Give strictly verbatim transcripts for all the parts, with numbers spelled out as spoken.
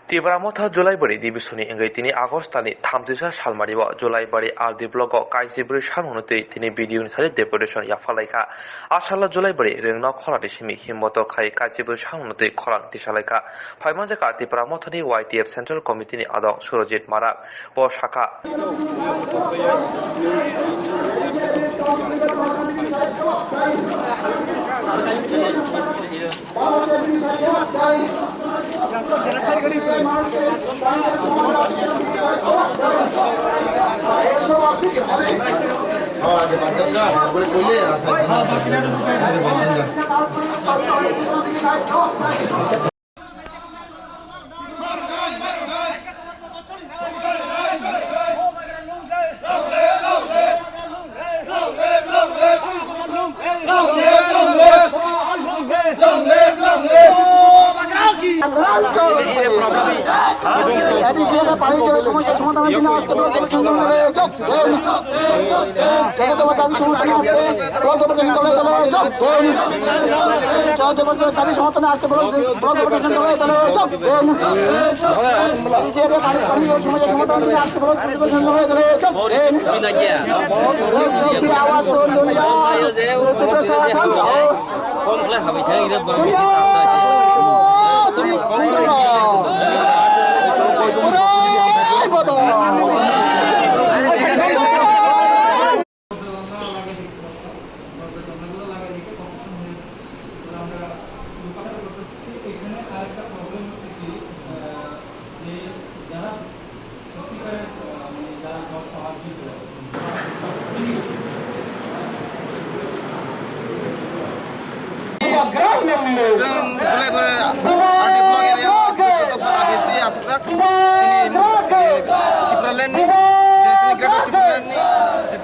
Tipra Motha Julaibari Division ni wngwi tini August talni thamtwisa salmari o Julaibari R D block o kaisi bwrwi samungno twi tini B D O ni sari deputation yapharlaikha. A salo Julaibari rwngno khorang simi himmoto khai kaisi bwrwi samungno twi khorang tisalaikha. Phaimanjakha Tipra Mothani Y T F Central Committee ni adong Surojit Marak. Bo sakha. Chwng Julaibari R D block area o chwng joto photo video asukjak. Tini, eh, Tipraland ni, je sini Greater Tipraland ni,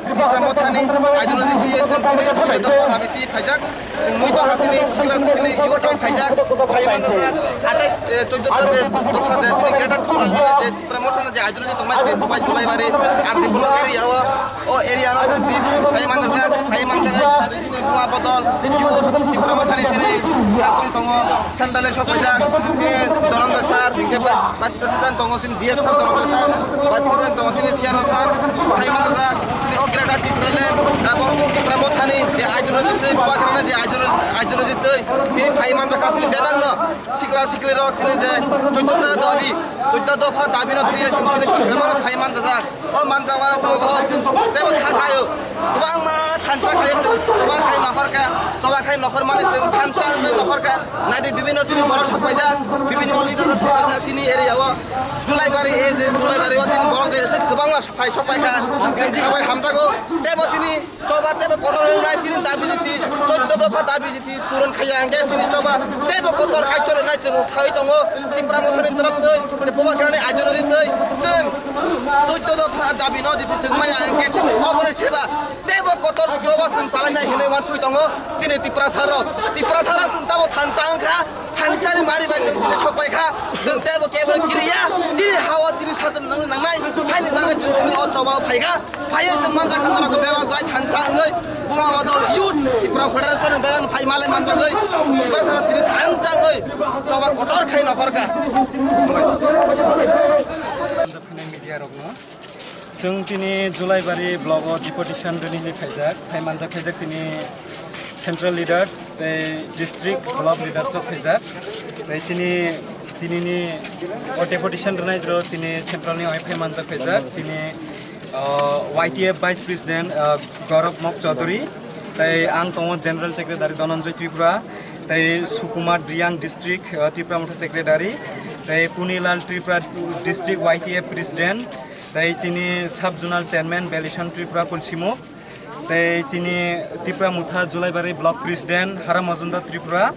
Tipra Mothani ideology twi chwng tini joto photo video phaijak. Chwng mui to hasini sikla sikli youth rok phaijak, phai manjak. Atais, eh, chauddota je dopha je sini Greater Tipraland ni je Tipra Mothani je ideology tongnai je Julaibari R D block area o. O area no chwng twi phai manjak, phai manjak. Buma bodol, youth, Tipra Mothani chini sasong tongo, central ni sok paijak, chini Dhananjay sir, hingke vice, vice president tongo, chini G S sir Dhananjay sir, vice president tongo, chini C R O sir, phai manjak, chini o Greater Tipraland, abo Tipra Mothani je ideology twi, Bubagrani je ideology, ideology twi, tini phai manjak kha chini bebak no, sikla sikli rok chini je chauddota dabi, chauddota dopha dabi no twi chini bebak no phai manjak. O manjak mano chwng bo chwng teibo kha khaio. Kwbangma thansa khaio chwng choba khai nokhor kha, choba khai nokhor mani chwng thansa wngwi nokhor kha. Naidi bibinno chini borok sok paijak, bibinno leader rok sok paijak chini area o. Julaibari e je Julaibari o chini borok je se kwbangma phai sok pai kha. Chwng kha bai hamjago. Teibo chini choba teibo kotor wngnai chini dabi jiti, chauddota dopha dabi jiti. Puron khaiya hingke chini choba teibo kotor khai cholenai chwng saui tongo. Tipra Mothani torop twi, je Bubagrani ideology twi, chwng chauddota dopha dabi no jiti chwng maya hingke chini oboroi seba teibo kotor choba chwng chalainai hinui wansui tongo chini Tiprasa rok. Tiprasa rok chwng tamo thansa wngkha, thansani mari bai chwng tini sok pai kha, chwng teibo kebo kiriya, chini hao chini sason nang nangnai, haini bagwi chwng tini o choba o phaikha. Phaiwi chwng manjak kha norok bebak bai thansa wngwi buma bodol youth Tipra Federation ni bebak phai malai manjagwi Tipra sara tini thansa wngwi choba kotor khai nokhor kha. Media rokno chwng tini Julaibari block o deputation rwni hinwi phaijak, phai manjak phaijak chini central leaders tei district block leaders rok phaijak, tei chini tinini o deputation rwnai rok chini central ni oi phai manjak phaijak chini. Ah, Y T F Vice President, ah, Gaurav Mok Chaudhary, tei ang tongo General Secretary Dhananjay Tripura, tei Sukumar Riyang District, ah, Tipra Motha Secretary, tei Punilal Tripura District Y T F President, tei chini Sub Zonal Chairman Belison Tripura Kulsimuk, tei chini Tipra Motha Julaibari Block President Haram Majumdar Tripura,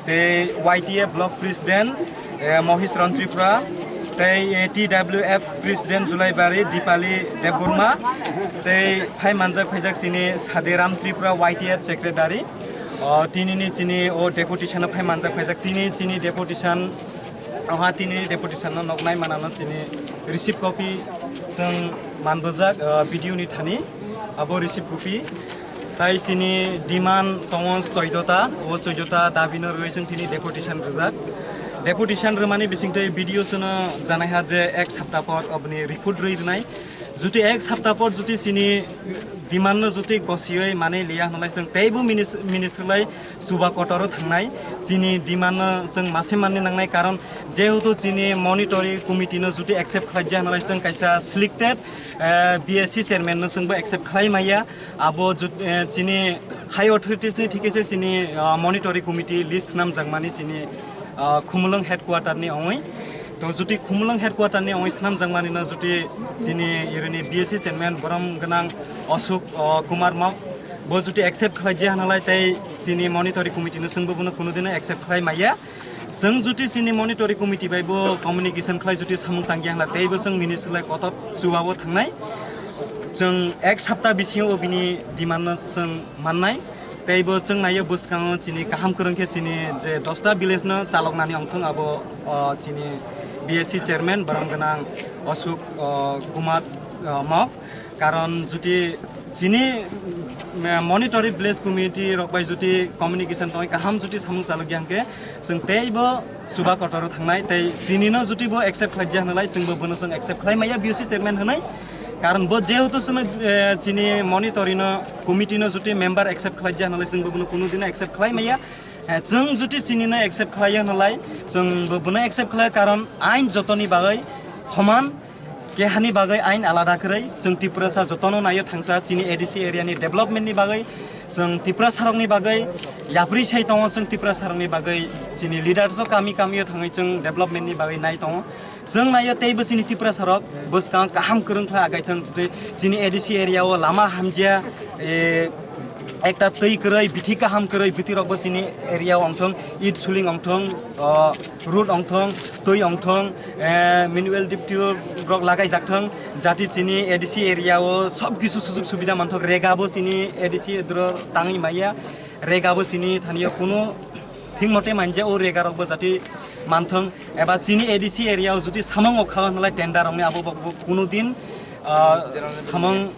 tei Y T F Block President, eh, Mohish Ron Tripura, tei, eh, T W F President Julaibari Dipali Debbarma, tei phai manjak phaijak chini Sadiram Tripura Y T F Secretary. O, tinini chini o deputation no phai manjak phaijak, tini chini deputation, oha tini deputation no noknai manano chini receipt copy chwng manbojak, o, B D O ni thani. Abo receipt copy. Tai chini demand tongo soidota, o soidota dabi no rwui chwng tini deputation rwjak. Deputation rwmani bisingtwi B D O sono janaiha je ek sapta por oboni report rwi rwnai. Juti ek sapta por juti chini demand no juti gosioi manwi liya hwnlai chwng teibo minis-, ministry lai chuba kotoro thangnai. Chini demand no chwng mase manni nangnai, karon jehetu chini monitoring committee no juti accept khlaijak hwnlai chwng kaisa selected, eh, B S C chairman no chwngbo accept khlai maya. Abo jut-, eh, chini high authorities ni thikhe se chini, ah, monitoring committee list snamjakmani chini, ah, Khumulwng headquarter ni ongwi. To juti Khumulwng headquarter ni ongwi snamjakmani no juti chini irini B S C chairman borom gwnang Ashok, ah, Kumar Mok bo juti accept khlai je hanalai tei chini monitoring committee no chwngbo bono kunu dino accept khlai maya. Chwng juti chini monitoring committee bai bo communication khlai juti samung tangya hwnla teibo chwng ministry lai kotor chuao thangnai. Chwng ek sapta bisingo bini demand no chwng mannai. Teibo chwng naio bwskango chini kaham kwrwng khe chini je dosta village no chaloknani ongthong abo, o, chini B S C chairman borom gwnang Ashok, o, Kumar, o, Mok. Karon juti chini, mm, monitoring village committee rok bai juti communication tongwi kaham juti samung chalokya hwnkhe chwng teibo chuba kotoro thangnai tei chini no juti bo accept khlaijak hwnlai chwngbo bono chwng accept khlai maya B O C chairman hwnwi. Karon bo jehetu chwngno, eh, chini monitoring no committee no juti member accept khlaijak hwnlai chwngbo bono kunu dino accept khlai maya. Eh, chwng juti chini no accept khlaiya hwnlai chwngbo bono accept khlai, karon ain jotoni bagwi homan. Kehani bagwi ain alada kwrwi, chwng Tiprasa jotono naio thangsa chini A D C area ni development ni bagwi, chwng Tiprasa rokni bagwi yapri sai tongo, chwng Tiprasa rokni bagwi chini leaders o kami kami o thangwi chwng development ni bagwi nai tongo. Chwng naio teibo chini Tiprasa rok bwskang kaham kwrwng khlai agai thang, chini A D C area o lama hamjia, eh, ekta twi kwrwi, bithi kaham kwrwi, bithi rokbo chini area o ongthong, it suling ongthong, o, road ongthong, twi ongthong, eh, manual diptio rok lagai jak thong, jati chini A D C area o sob kisu sujug subida manthok, rega bo chini A D C dro tangwi maya, rega bo chini thani o kunu thing mote manja o rega rok bo jati manthong, eba chini A D C area o juti samung o kha hwnlai tender rok ni abo bo, bo kunu din, ah, samung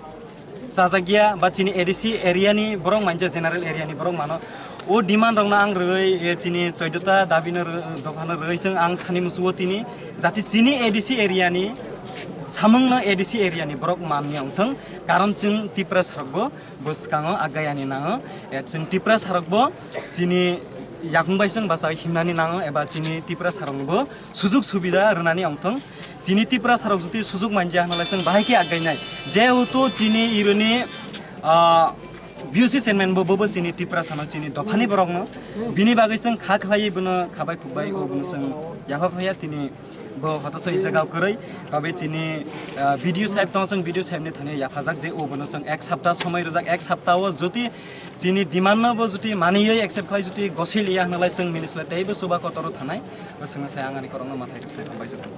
chajakya ba chini A D C area ni borok manja general area ni borok mano. O demand rok no ang rwui, eh, chini choido ta dabi no rw-, dopha no rwui chwng ang sani musuo tini jati chini A D C area ni samung no A D C area ni borok manni ongthong, karon chwng Tiprasa rok bo bwskango agayani nango. Eh, chwng Tiprasa rok bo chini yakung bai chwng bachai himnani nango eba chini Tiprasa rok bo sujug subida rwnani ongthong. Chini Tiprasa rok juti sujug manja hwnlai chwng bahai khe againai. Jehetu chini ironi, ah, B O C chairman bo, bo, bo chini Tiprasa no chini dophani borok no. Bini bagwi chwng kha khlaiwi bono khabai khukbai o bono chwng yapha phaiya tini bo hotoso i jaga kwrwi. Tobe chini, ah, B D O sahib tongo, chwng B D O sahib ni thani yaphajak je o bono chwng ek sapta somoi rwjak, ek sapta o juti chini demand no bo juti maniyoi accept khlai juti gosiliya hwnlai chwng ministry teibo chuba kotoro thanai. Bwswkno sai ang ani korokno mwthai rwsai rwbai jotoni.